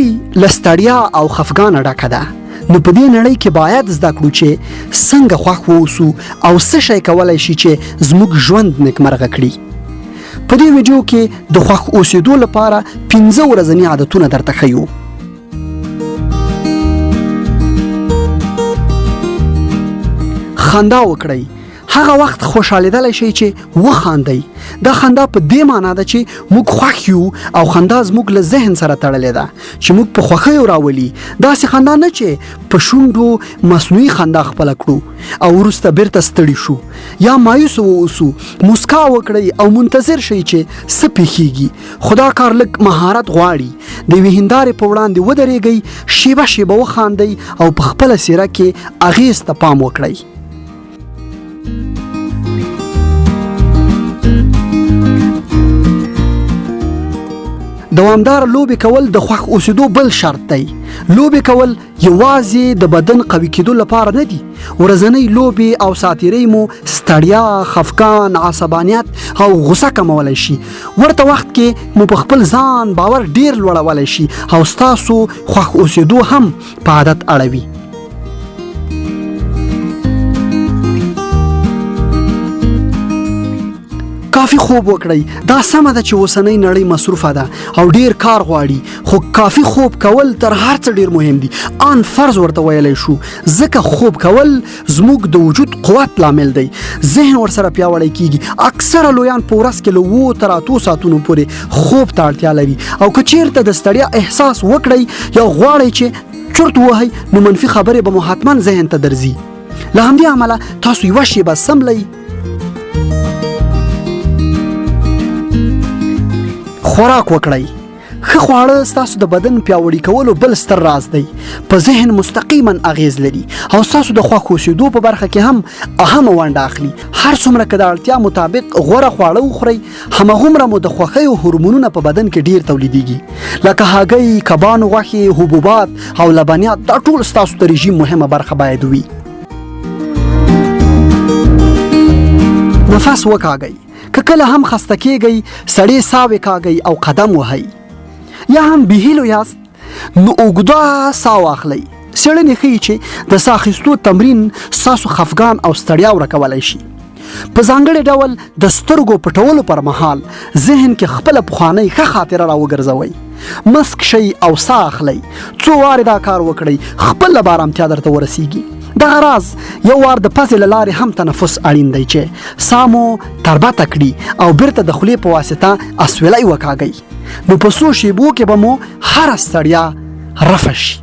نړۍ له ستړیا او خفګانه ډکه ده، نو په دې نړۍ کې باید زده کړو چې څنګه خوښ واوسو او څه شی کولی شي چې زموږ ژوند نیکمرغه کړي. په دې ویډیو کې د خوښ اوسېدو لپاره 5 ورځني عادتونه درته ښیو. خندا وکړئ. هغه وخت خوشحالېدلی شئ چې وخاندئ. دا خندا په دې معنا ده چې موږ خوښ یو او خندا زموږ له ذهن سره تړلې ده چې موږ په خوښیو راولي. داسې خندا نه چې په شونډو مصنوعي خندا خپله کړو او وروسته بیرته ستړي شو یا مایوس واوسو. مسکا وکړئ او منتظر شئ چې څه پیښیږي، خو دا کار لږ مهارت غواړي. د یوې هندارې په وړاندې ودرېږئ، شیبه شیبه وخاندئ او په خپله څیره کې اغیز ته پام وکړئ. دوامدار لوبې کول د خوښ اوسېدو بل شرط دی. لوبې کول یوازې د بدن قوي کېدو لپاره نه دي. ورځنۍ لوبې او ساتیرۍ مو ستړیا، خفګان، عصبانیت او غوسه کمولی شي. ورته وخت کې مو په خپل ځان باور ډیر لوړولی شي او ستاسو خوښ اوسېدو هم په عادت اړوي. کافي خوب وکړئ. دا سمه ده چې اوسنۍ نړۍ مصروفه ده او ډیر کار غواړي، خو کافي خوب کول تر هر څه ډیر مهم دي، آن فرض ورته ویلی شو، ځکه خوب کول زموږ د وجود قوت لامل دی، ذهن ورسره پیاوړی کیږي. اکثره لویان په ورځ کې له 7 تر 8 ساعتونو پورې خوب ته اړتیا لري، او که چیرته د ستړیا احساس وکړئ یا غواړئ چې چرت ووهئ، نو منفي خبرې به مو حتما ذهن ته درځي. له همدې امله تاسو یوه شیبه سملئ، خوراک وکړئ. ښه خواړه ستاسو د بدن پیاوړي کولو بل ستر راز دی. په ذهن مستقیما اغیز لري او ستاسو د خوښ اوسېدو په برخه کې هم اهمه ونډه اخلي. هر څومره که د اړتیا مطابق غوره خواړه وخورئ، همغومره مو د خوښیو هورمونونه په بدن کې ډیر تولیدیږي، لکه هګۍ، کبانو غوښې، حبوبات او لبنیات. دا ټول ستاسو د رژیم مهمه برخه باید وي. نفس وکاږئ. که کله هم خسته کیږئ، سړې ساوې کاږئ او قدم وهئ، یا هم بېهیلو یاست نو اوږده سا واخلئ. څېړنې ښیي چې د ساه اخیستو تمرین ستاسو خفګان او ستړیا ورکولی شي. په ځانګړي ډول د سترګو پټولو پر مهال ذهن کې خپله پخوانۍ ښه خاطره راوګرځوئ. مسک شئ او ساه اخلئ. څو وارې دا کار وکړئ، خپله به ارامتیا درته ورسیږي. دغه راز یو وار د پزې له لارې هم تنفس اړین دی چې ساه مو تربته کړي او بیرته د خولې په واسطه اسویلی وکاږئ، نو په څو شیبو کې به مو هره ستړیا رفع شي.